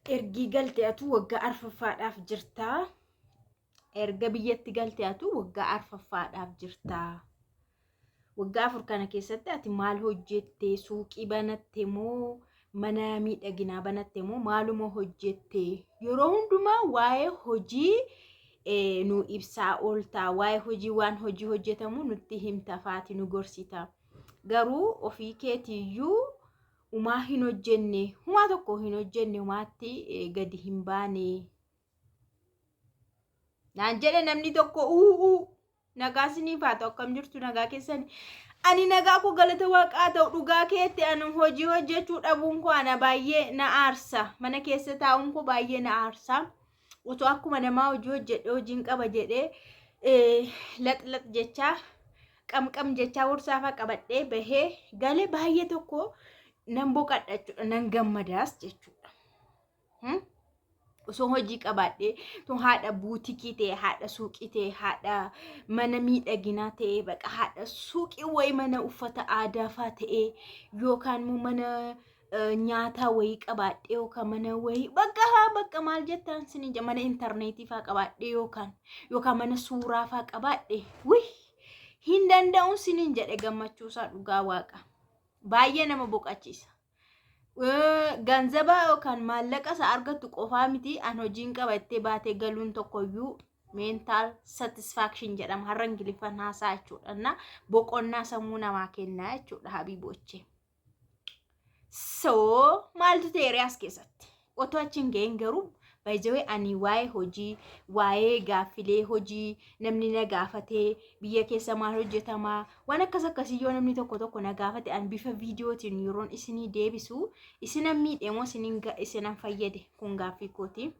Ergii galte atu waggaa arfaffaadhaaf jirtaa. Erga biyyatti galte atu waggaa arfaffaadhaaf jirtaa. Waggaa 4 kana keessatti ati maal hojjette? Suuqii banatte moo mana miidhaginaa banatte moo maaluma hojjette? Yeroo hundumaa waa'ee hojii nu ibsaa oolta. Waa'ee hojii waan hojii hojjetamu nutti himta faati nu gorsita. Garuu ofii keetiiyyuu umaa hin hojjenne, humaa tokko hin hojjenne, humaatti gadi hin baane. Naan jedhe namni tokko u'uu. Nagaa isiniif haa ta'u, akkam jirtu, nagaa keessan? Ani nagaa koo, galata waaqaa ta'u. Dhugaa keetti, ani hojii hojjechuu dhabuun koo ana baay'ee na aarsa. Mana keessa taa'uun koo baay'ee na aarsa. Otoo akkuma namaa hojii hojjedhe, hojiin qaba jedhee lax lax jechaa, qamqam jechaa, borsaafaa qabadhee bahee galee baay'ee tokko nan boqadha jechuudha, nan gammadaas jechuudha. Osoo hojii qabaadhee, tun haadha buutikii ta'e, haadha suuqii ta'e, haadha mana miidhaginaa ta'e, baqa haadha suuqii wayii, mana uffata aadaa faa ta'e, yookaan immoo mana nyaataa wayii qabaadhee, yookaan mana wayii bakka haa bakka maal jettaan sinin mana intarneetii faa qabaadhee, yookaan mana suuraa faa qabaadhe, wih, hin danda'uun sinin jedhe gammachuusaa. Dhugaa waaqa baay'ee nama boqachiisa. Ganzaba yookaan maallaqa isa argattu qofaa miti, an hojiin qaba jettee baatee galuun tokkoyyuu mental satisfaction jedhama. Har'a Ingiliffaan haasaa jechuudha. Na boqonnaa sammuu namaa kennaa jechuudha, habiibochee. So maaltu ta'e as keessatti? Otoo achi hin gahin garuu, by the way, ani waa'ee hojii, waa'ee gaaffilee hojii namni na gaafatee, biyya keessa maal hojjetamaa, waan akkas akkasii yoo namni tokko tokko na gaafate, an bifa viidiyootiin yeroon isinii deebisu isinan miidhe moo isinan fayyade? Kun gaaffii kooti.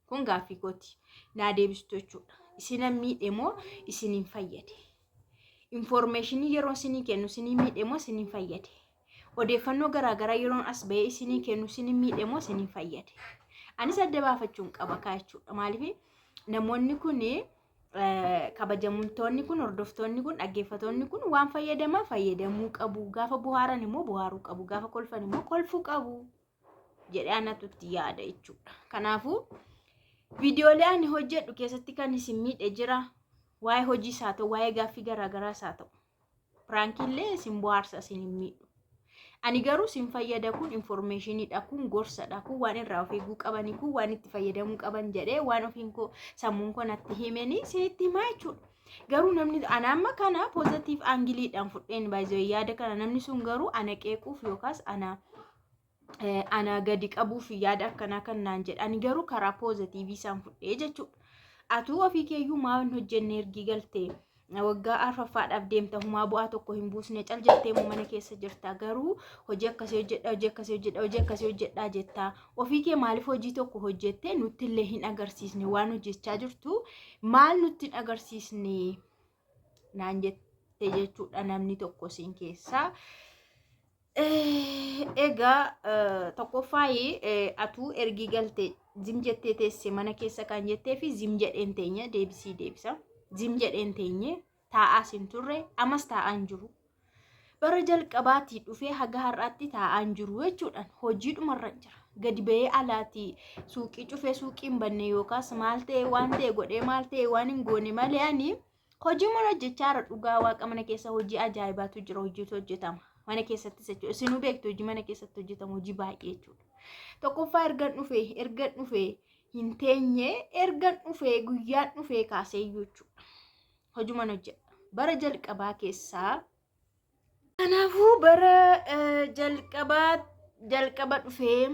Kun gaaffii kooti. Naa deebistu jechuudha. Isinan miidhe moo isiniin fayyade? Informationii yeroo isinii kennu isinii miidhe moo isiniin fayyade? Odeeffannoo garaagaraa yeroon as bahee isinii kennu isinii miidhe moo isiniin fayyade? Anis adda baafachuun qaba kaa jechuudha. Maaliif namoonni kun, kabajamtoonni kun, hordoftoonni kun, dhaggeeffatoonni kun waan fayyadamaa fayyadamuu qabu. Gaafa bohaaran immoo bohaaruu qabu. Gaafa kolfan immoo kolfuu qabu. Jedhee anatu itti yaada jechuudha. Kanaafuu viidiyoolee ani hojjedhu keessatti kan isin miidhe jira. Waa'ee hojiis haa ta'u, waa'ee gaaffii garaagaraas haa ta'u. Prankiillee isin bohaarsa, isin hin miidhu. Ani garuu isin fayyada, kun informationiidha, kun gorsadha, kun waan irraa of eeguu qabanii, kun waan itti fayyadamuu qaban jedhee waan ofiin koo sammuun koo natti himanii isinitti himaa jechuudha. Garuu namni ana amma kana positive angleiidhaan fudheen baay'ee yaada kana, namni sun garuu ana qeequuf yookaas ana gadi qabuuf yaada akkanaa kan naan jedha. Ani garuu karaa positiveii isaan fudhee jechuudha. Atuu ofii keeyyuu maal hin hojjenne? Ergii galtee waggaa arfaffaadhaaf deemta, humaa bu'aa tokko hin buusne, cal jettee immoo mana keessa jirta. Garuu hojii akkasii hojjedha, hojii akkasii hojjedha, hojii akkasii hojjedhaa jettaa. Ofii kee maaliif hojii tokko hojjettee nutti illee hin agarsiisne? Waan hojjechaa jirtu maal nutti hin agarsiisne naan jette jechuudha namni tokko siin keessaa. Egaa tokkoffaayi, atuu ergii galte zim jettee teesse mana keessa kan jettee fi zim jedheen teenya deebisii deebisa. Zim jedheen teenye, taa'aas hin turre, ammas taa'aa hin jiru. Bara jalqabaatii dhufee haga har'aatti taa'aa hin jiru jechuudhaan hojiidhumarra jira. Gadi bahee alaatii suuqii cufee suuqii hin banne yookaas maal ta'e, waan ta'e godhee, maal ta'e waan hin goone malee, ani hojii mana hojjechaa jira. Dhugaa waaqa, mana keessa hojii ajaa'ibaatu jira, hojiitu hojjetama. Mana keessattis jechuudha. Isinuu beektu, hojii mana keessatti hojjetamu hojii baay'ee jechuudha. Tokkoffaa, ergan dhufee hin teenye, ergan dhufee guyyaan dhufee kaasee jechuudha. Hojuman hojjedha. Bara jalqabaa keessaa. Kanaafuu bara jalqabaa jalqaba dhufee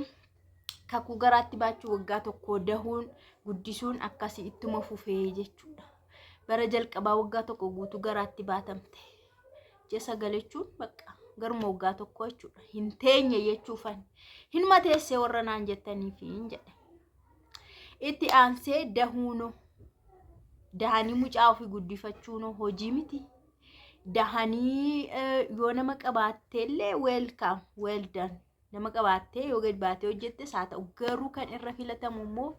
kakuu garaatti baachuu, waggaa tokko dahuun, guddisuun akkasii ittuma fufee jechuudha. Bara jalqabaa waggaa tokko guutuu garaatti baatamte. Ji'a 9 jechuun bakka garuma waggaa tokko jechuudha. Hin teenye jechuufan. Hinuma teessee warra naan jettaniif hin jedhe. Itti aansee dahuunoo, dahanii mucaa ofii guddifachuunoo hojii miti. Dahanii yoo nama qabaatte illee, welcome, well done. Nama qabaattee yoo gad baatee hojjettes haa ta'u, garuu kan irra filatamu immoo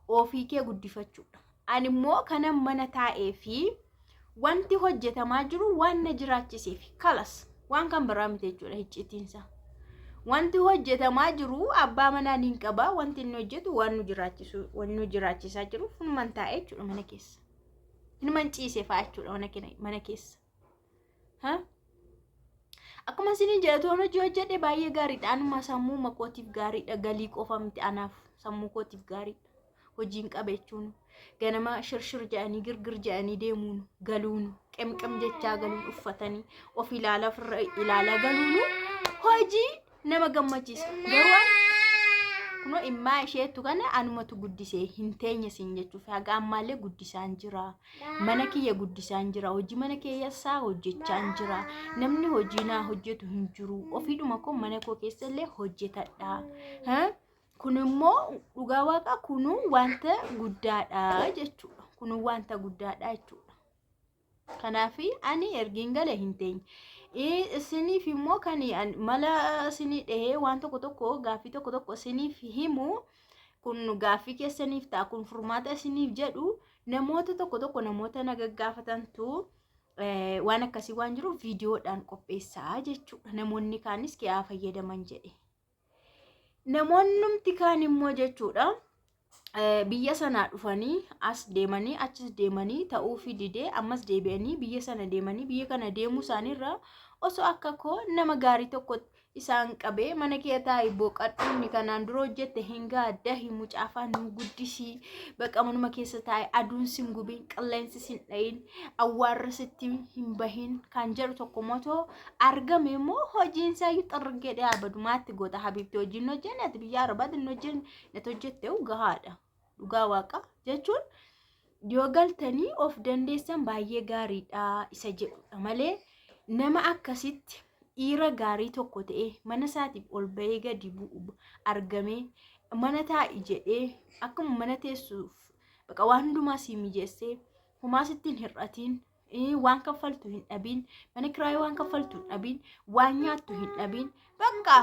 ofii kee guddifachuudha. Ani immoo kanan mana taa'ee fi wanti hojjetamaa jiru waan na jiraachiseef kalas, waan kan biraa miti jechuudha hiccitiinsa. Wanti hojjetamaa jiru abbaa manaa niin qaba. Wanti inni hojjetu waan nu jiraachisu, waan nu jiraachisaa jiru, hinuman taa'e jechuudha mana keessa. Hinuman ciise fa'aa jechuudha mana keessa. Ha? Akkuma isiniin jedha, toon hojii hojjedhe baay'ee gaariidha. Anuma sammuu kootiif gaariidha. Galii qofa miti, anaaf sammuu kootiif gaariidha. Hojiin qaba jechuun ganama shirshir jedhanii, girgir jedhanii deemuun galuun, qemqem jechaa galuun, uffatanii of ilaalaa, ofirra ilaalaa galuun hojii nama gammachiisa. Garuu kunoo immaa isheettu kana anumatu guddisee hin teenye siin jechuuf haga ammaallee guddisaan jira. Mana kiyya guddisaan jira. Hojii mana keessaa hojjechaan jira. Namni hojii naa hojjetu hin jiru. Ofiidhuma koo mana koo keessa illee hojjetadha. Kun immoo dhugaa Waaqaa kunuu wanta guddaadha jechuudha. Kunuu wanta guddaadha jechuudha. Kanaaf ani ergiin gale hin teenye. Isiniif immoo kan mala isinii dhahee waan tokko tokko, gaaffii tokko tokko isiniif himu, kun gaaffii keessaniif ta'a, kun furmaata isiniif jedhu, namoota tokko tokko, namoota na gaggaafatantu waan akkasii waan jiru viidiyoodhaan qopheessaa jechuudha. Namoonni kaanis ki'aa fayyadaman jedhe. Namoonnumti kaan immoo jechuudha, biyya sanaa dhufanii as deemanii, achis deemanii ta'uufi didee, ammas deebi'anii biyya sana deemanii biyya kana deemuu isaaniirra, osoo akka koo nama gaarii tokko isaan qabee, "Mana kee taa'i, boqadhu, inni kanaan dura hojjette hin gaaddahi, mucaafaa nu guddisii, baqa manuma keessa taa'i, aduun sin gubin, qilleensi sin dhayin, awwaarri sitti hin bahin," kan jedhu tokko motoo argame immoo hojiin isaa iyyuu xirrigee dhaabatu maatti goota. Habiibti, hojiin hojjenne, ati biyya Arabaatti hin hojjenne, natti hojjette gahaadha. Dhugaa Waaqa jechuun yoo galtanii of dandeessan baay'ee gaariidha isa jedhudha malee, nama akkasitti dhiira gaarii tokko ta'ee mana isaatiif ol bahee gadi bu'u argamee, mana taa'i jedhee, akkuma mana teessuuf baqa waan hundumaa sii mijeessee, homaa sitti hin hir'atiin, waan kaffaltu hin dhabiin, mana kiraayii waan kaffaltu hin dhabiin, waan nyaattu hin dhabiin, bakka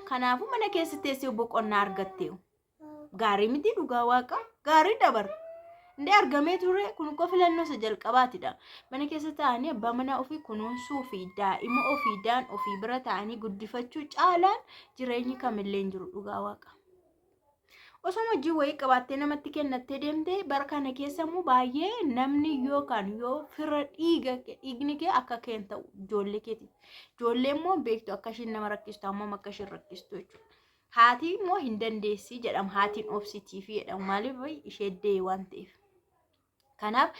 kanaafuu mana keessa teessee boqonnaa argatte gaarii miti? Dhugaa Waaqa gaarii dabar indee argamee ture. Kun koo filannoo isa jalqabaatidha. Mana keessa taa'anii abbaa manaa ofii kunuunsuu fi daa'ima ofii daan ofii bira taa'anii guddifachuu caalaan jireenyi kamillee hin jiru, dhugaa Waaqa. Osoo hojii wayii qabaattee namatti kennattee deemte, bara kana keessa immoo baay'ee namni yookaan yoo fira dhiiga dhiigni kee akka keen ta'u ijoollee keeti. Ijoollee immoo beektu akka ishiin nama rakkistu, hammam akka ishiin rakkistu jechuudha. Haati immoo hin dandeessi jedhama. Haatiin obsitiifi jedhama. Maaliif? Ishee dee waan ta'eef. Kanaaf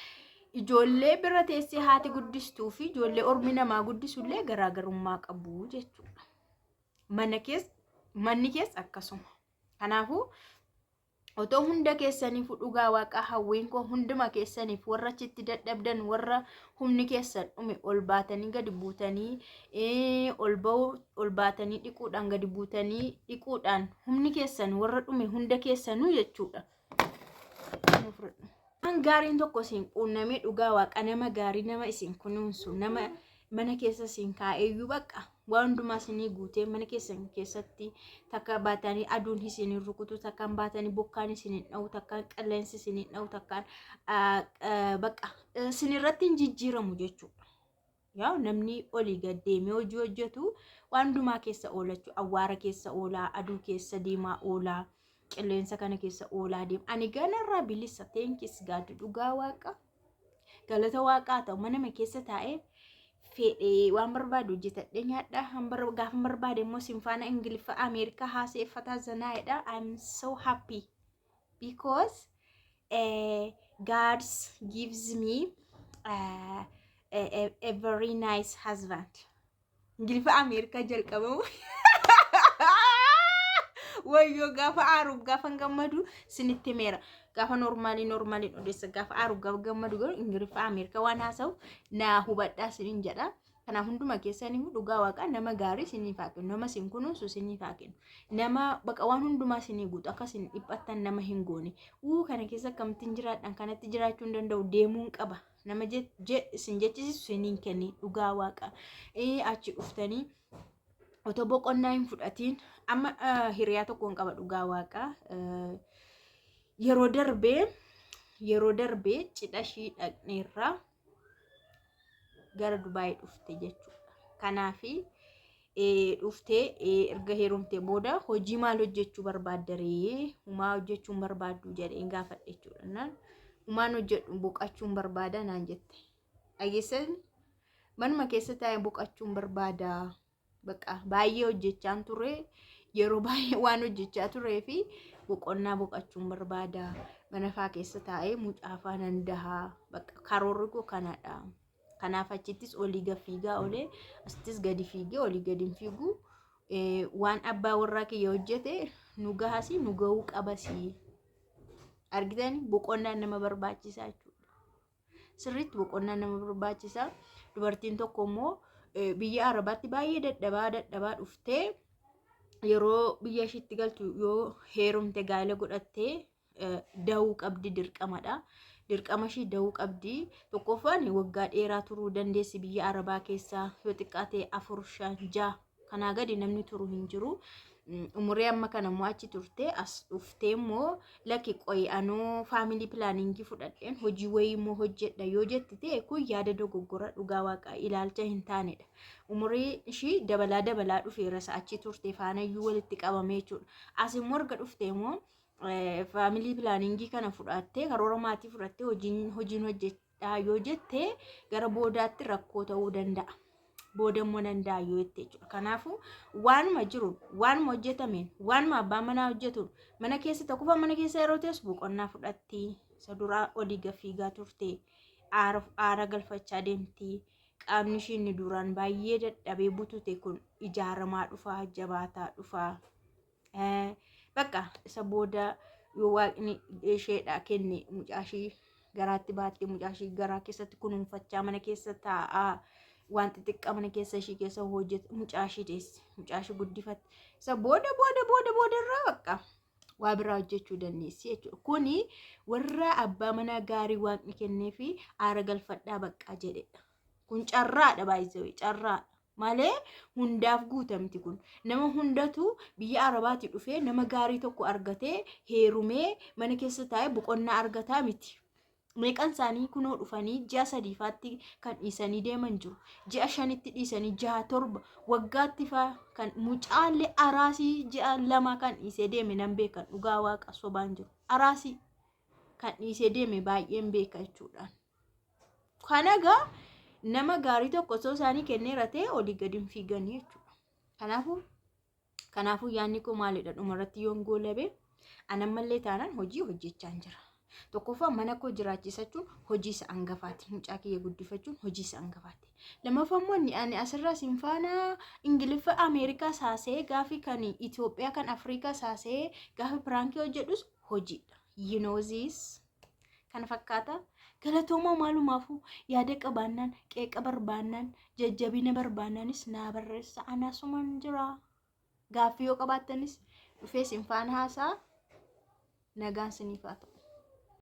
ijoollee bira teessee haati guddistuu fi ijoollee ormi namaa guddisullee garaagarummaa qabu jechuudha. Mana keessa, manni keessa akkasuma. Kanaafuu otoo hunda keessaniif, dhugaa Waaqaa hawwiin koo hunduma keessaniif, warra achitti dadhabdan, warra humni keessan dhume, ol baatanii gadi buutanii, ol ba'uu, ol baatanii dhiquudhaan, gadi buutanii dhiquudhaan humni keessan warra dhume hunda keessanuu jechuudha. Waan gaariin tokko isin quunnamee, dhugaa Waaqa nama gaarii, nama isin kunuunsu, nama mana keessa isin kaa'eeyyuu, bakka waan hundumaa isinii guutee, mana keessan keessatti takka baatanii aduun isin hin rukutu, takkaan baatanii bokkaan isin hin dha'u, takkaan qilleensi isin hin dha'u, takkaan bakka isin irratti hin jijjiiramu jechuudha. Yaa namni olii gad deemee hojii hojjetu waan hundumaa keessa oolachuu, awwaara keessa oolaa, aduu keessa deemaa oolaa, qilleensa kana keessa oolaa deema. Ani ganarraa bilisa, thanks God, dhugaa Waaqa. Galata Waaqaa ta'u, manama keessa taa'ee fedhee waan barbaadu hojjetadhee nyaadha. Gaafa barbaade immoo sinfaana Ingiliffa Ameerikaa haaseeffataa zanaa'edha. I'm so happy because God gives me a very nice husband. Ingiliffa Ameerikaa jalqabamu. Wayyoo, gaafa aaruuf gaafa gammadu sinitti himeera. Gaafa normalii normaliin odeessa, gaafa aaruuf gaafa gammadu garuu Ingiliffa Ameerikaa waan haasa'u naa hubadhaa sinin jedha. Kanaaf hunduma keessanii dhugaa Waaqaa nama gaarii isiniif haa kennu. Nama isin kunuunsu isiniif haa kennu. Nama baqa waan hundumaa isinii guutu, akka isin dhiphattan nama hin goone. Uu, kana keessa akkamittiin jiraadhaan, kanatti jiraachuu hin danda'u, deemuun qaba. Nama isin jechisiisu isiniin kenni, dhugaa Waaqa. Achi dhuftanii otoo boqonnaa hin fudhatiin, amma hiriyaa tokkoon qaba, dhugaa Waaqa. Yeroo darbee cidha ishii dhaqneerraa gara Dubaayii dhufte jechuudha. Kanaafi Dhuftee erga heerumtee booda hojii maal hojjechuu barbaadda ree? Humaa hojjechuu hin barbaaddu jedheen gaafadhe jechuudha. Naan humaan hojjedhu, boqachuun barbaada naan jette. Dhageessan, manuma keessa taa'ee boqachuun barbaada. Bakka baay'ee hojjechaan ture, yeroo baay'ee waan hojjechaa turee fi boqonnaa boqachuun barbaada. Mana faa keessa taa'ee mucaa faa nan dahaa. Bakka karoorri koo kanadha. Kanaaf achittis olii gad fiigaa olee, asittis gadi fiigee olii gadi hin fiigu. Waan abbaa warraa kiyya hojjete nu gahasi, nu gahuu qabasi. Argitani, boqonnaan nama barbaachisaa jechuudha. Sirriitti boqonnaan nama barbaachisa. Dubartiin tokko immoo biyya Arabaatti baay'ee dadhabaa dadhabaa dhuftee yeroo biyya ishiitti galtu, yoo heerumte, gaa'ela godhattee dahuu qabdi, dirqamadha. Dirqama ishii dahuu qabdi. Tokkoffaan waggaa dheeraa turuu dandeessi biyya Arabaa keessaa, yoo xiqqaate afur, shan, ja'a, kanaa gadi namni turu hin jiru. Umurii amma kana immoo achi turte, as dhuftee immoo lakki, qoyi, anoo family planning fudhadheen hojii wayii immoo hojjedha yoo jetti ta'e, kun yaada dogoggora, dhugaa waaqaa ilaalcha hin taanedha. Umurii ishii dabalaa dabalaa dhufeera isa achi turte faanayyuu walitti qabamee jechuudha. As immoo erga dhufte immoo family planning kana fudhattee, karoora maatii fudhattee hojiin hojjedhaa yoo jette, gara boodaatti rakkoo ta'uu danda'a. Booda immoo danda'a yoo jette jechuudha. Kanaafuu waanuma jiru, waanuma hojjetameen, waanuma abbaan manaa hojjetuun mana keessa, tokkoffaa mana keessa yeroo teessu boqonnaa fudhatti. Isa duraa olii gad fiigaa turte, aara galfachaa deemti. Qaamni ishii inni duraan baay'ee dadhabee butute kun ijaaramaa dhufaa, jabaataa dhufaa. Bakka isa booda yoo waaqni isheedhaa kenne mucaa ishii garaatti baattee, mucaa ishii garaa keessatti kunuunfachaa, mana keessa taa'aa, waan xixiqqaa mana keessa ishii keessa hojjet, mucaa ishii deessi, mucaa ishii guddifatti. Isa booda booda booda booda irraa bakka waa biraa hojjechuu dandeessi jechuudha. Kuni warra abbaa manaa gaarii waaqni kennee fi aara galfadhaa baqqaa jedhedha. Kun carraadha, baay'isee carraadha. Malee hundaaf guutamti kun. Nama hundatu biyya Arabaatti dhufee nama gaarii tokko argatee heerumee mana keessa taa'ee boqonnaa argataa miti. Meeqan isaanii kunoo dhufanii ji'a sadiifaatti kan dhiisanii deeman jiru. Ji'a 5tti dhiisanii, 6, 7, waggaatti faa kan mucaallee araasii ji'a 2 kan dhiisee deeme nan beekan, dhugaa waaqa sobaan jiru. Araasii kan dhiisee deeme baay'een beeka jechuudhaan. Kana egaa nama gaarii tokko osoo isaanii kenneera ta'e olii gadi hin fiiganii jechuudha. Kanaafuu yaadni koo maalidha dhumarratti yoon goolabe? Anammallee taanaan hojii hojjechaa jira. Tokkoffaa mana koo jiraachisachuun hojii isa hangafaati. Mucaa kiyya guddifachuun hojii isa hangafaati. Lammaffaa immoo inni ani asirraa siin faana Ingiliffa Ameerikaa saasee, gaafii kan Itoophiyaa, kan Afrikaa saasee, gaafii prank hojjedhus hojiidha. You know this. Kana fakkaata. Galatoomaa. Maalumaafuu yaada qabaannaan, qeeqa barbaannaan, jajjabina barbaannaanis naa barreessa. Anasuman jira. Gaaffii yoo qabaattanis dhufee sin faana haasaa. Nagaan siniif haa ta'u.